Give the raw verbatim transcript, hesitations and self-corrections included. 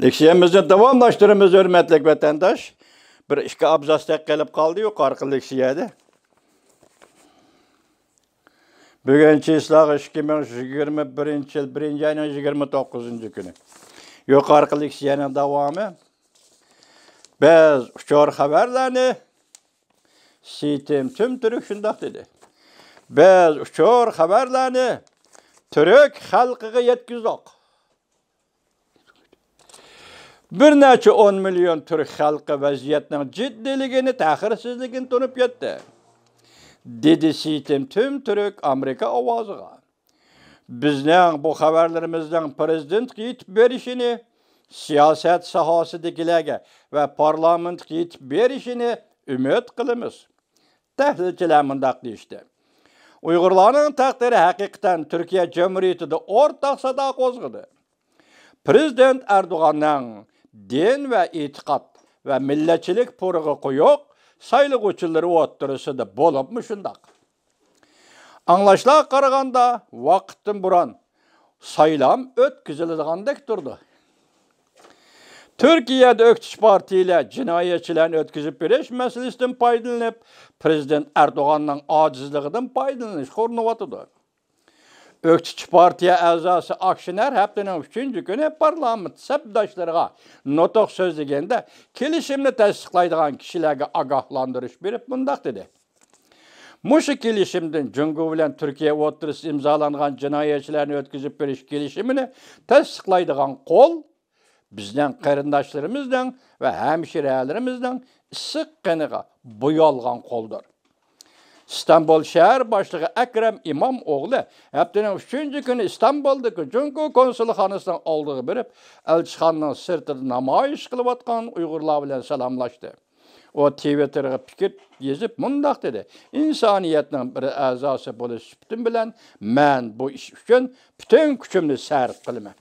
لېكسىيەمىزنى داۋاملاشتۇرىمىز، ھۆرمەتلىك ۋەتەنداش. بىر ئىككى ئابزاس تەك قېلىپ قالدى يۇقارقى لېكسىيەدە. بۈگۈن چىسلاغا ئىككى مىڭ يىگىرمە بىرىنچى يىل بىرىنچى ئاينىڭ يىگىرمە توققۇزىنچى كۈنى. يۇقارقى لېكسىيەنىڭ داۋامى. بىز ئۇچۇر خەۋەرلەرنى سىتىم تۈم تۈرك شۇنداق دېدى. بىز ئۇچۇر خەۋەرلەرنى تۈرك خەلقىگە يەتكۈزدۇق. بىر نەچچە ئون مىليون تۈرك خەلقى ۋەزىيەتنىڭ جىددىيلىكىنى، تەخىرسىزلىكىنى تونۇپ يەتتى، دېدى سىتىم تۈم تۈرك ئامېرىكا ئاۋازىغا. بىزنىڭ بۇ خەۋەرلىرىمىزنىڭ پىرېزىدېنتقا يېتىپ بېرىشىنى، سىياسەت ساھەسىدىكىلەرگە ۋە پارلامېنتقا يېتىپ بېرىشىنى ئۈمىد قىلىمىز. تەھلىلچىلەر مۇنداق دېيىشتى: ئۇيغۇرلارنىڭ تەقدىرى ھەقىقەتەن تۈركىيە جۇمھۇرىيىتىدە ئورتاق سادا قوزغىدى. پىرېزىدېنت ئەردوغاننىڭ دىن ۋە ئېتىقاد ۋە مىللەتچىلىك پۇرىقى قويۇق سايلىغۇچىلىرى ئوتتۇرىسىدا بولۇپمۇ شۇنداق. ئاڭلاشلارغا قارىغاندا، ۋاقىتتىن بۇرۇن سايلام ئۆتكۈزۈلىدىغاندەك تۇرىدۇ. تۈركىيەدە ئۆكتىچى پارتىيەلەر جىنايەتچىلەرنى ئۆتكۈزۈپ بېرىش مەسىلىسىدىن پايدىلىنىپ، پىرېزىدېنت ئەردوغاننىڭ ئاجىزلىقىدىن پايدىلىنىشقا ئۇرۇنۇۋاتىدۇ. ئۆكتىچى پارتىيە ئەزاسى ئاكشېنەر ھەپتىنىڭ ئۈچىنچى كۈنى پارلامېنت سەپداشلىرىغا نۇتۇق سۆزلىگەندە، كېلىشىمنى تەستىقلايدىغان كىشىلەرگە ئاگاھلاندۇرۇش بېرىپ مۇنداق دېدى: مۇشۇ كېلىشىمدىن، جۇڭگو بىلەن تۈركىيە ئوتتۇرىسىدا ئىمزالانغان جىنايەتچىلەرنى ئۆتكۈزۈپ بېرىش كېلىشىمىنى تەستىقلايدىغان قول بىزنىڭ قېرىنداشلىرىمىزنىڭ ۋە ھەمشىرەلىرىمىزنىڭ ئىسسىق قېنىغا بويالغان قولدۇر. ئىستانبۇل شەھەر باشلىقى ئەكرەم ئىمام ئوغلى ھەپتىنىڭ ئۈچىنچى كۈنى ئىستانبۇلدىكى جۇڭگو كونسۇلخانىسىنىڭ ئالدىغا بېرىپ، ئەلچىخانىنىڭ سىرتىدا نامايىش قىلىۋاتقان ئۇيغۇرلار بىلەن سالاملاشتى. ئۇ تىۋىتتېرغا پىكىر يېزىپ مۇنداق دېدى: ئىنسانىيەتنىڭ بىر ئەزاسى بولۇش سۈپىتىم بىلەن، مەن بۇ ئىش ئۈچۈن پۈتۈن كۈچۈمنى سەرپ قىلىمەن.